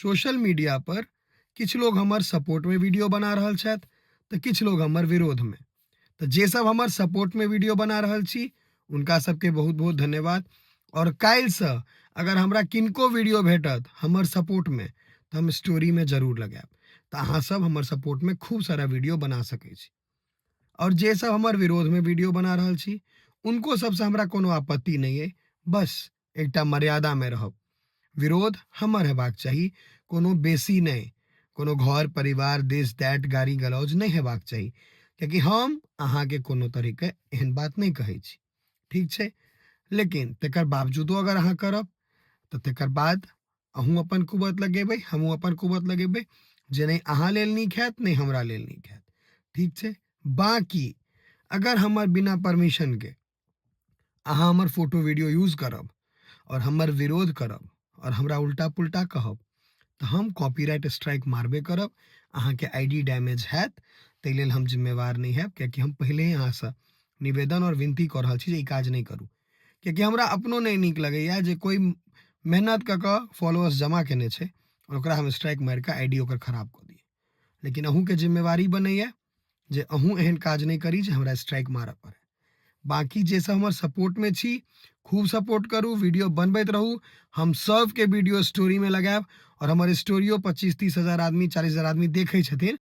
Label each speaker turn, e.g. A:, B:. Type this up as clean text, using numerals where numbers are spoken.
A: Social media पर किछु लोग हमर सपोर्टमे वीडियो बना रहल छथि तऽ किछु लोग हमर विरोधमे। तऽ जे सब हमर सपोर्टमे वीडियो बना रहल छी हुनका सबके बहुत बहुत धन्यवाद। आओर काल्हिसँ अगर हमरा किनको वीडियो भेटत हमर सपोर्टमे तऽ हम स्टोरीमे जरूर लगायब। तऽ अहाँ सब हमर सपोर्टमे खूब सारा वीडियो बना सकै छी। आओर जे सब हमर विरोधमे वीडियो बना रहल छी उनको सबसँ हमरा कोनो आपत्ति नहि अइ, बस एकटा मर्यादामे रहब। विरोध हमर हेबाक चाही, कोनो बेसी नहि, कोनो घर परिवार दिस that गारि गलौज नहि हेबाक चाही, कियाकि हम अहाँके कोनो तरहके एहन बात नहि कहै छी, ठीक छै। लेकिन तकर बावजूदो अगर अहाँ करब तऽ तकर बाद अहूँ अपन कुबत लगेबै, हमहूँ अपन कुबत लगेबै, जे नहि अहाँ लेल नीक हैत नहि हमरा लेल नीक हैत, ठीक छै। बाँकी अगर हमर बिना परमिशनके अहाँ हमर फोटो वीडियो यूज करब आओर हमर विरोध करब आओर हमरा उल्टा पुल्टा कहब तऽ हम कॉपीराइट स्ट्राइक मारबे करब, अहाँके I D damage हैत, ताहि लेल हम जिम्मेवार नहि हैब, कियाकि हम पहिले ही अहाँसँ निवेदन आओर विनती कऽ रहल छी जे ई काज नहि करू, कियाकि हमरा अपनो नहि नीक लगैए जे कोइ मेहनत कऽ कऽ फॉलोअर्स जमा केने छै आओर ओकरा हम स्ट्राइक मारि कऽ I D ओकर खराब कऽ दियै। लेकिन अहूँके जिम्मेवारी बनैए जे अहूँ एहन काज नहि करी जे हमरा स्ट्राइक मारऽ पड़ै। बाँकी जे सब हमर सपोर्टमे छी खूब सपोर्ट करू, वीडियो बनबैत रहू, हम सबके वीडियो स्टोरीमे लगायब आओर हमर स्टोरियो 25-30 हजार आदमी 40 हजार आदमी देखै छथिन।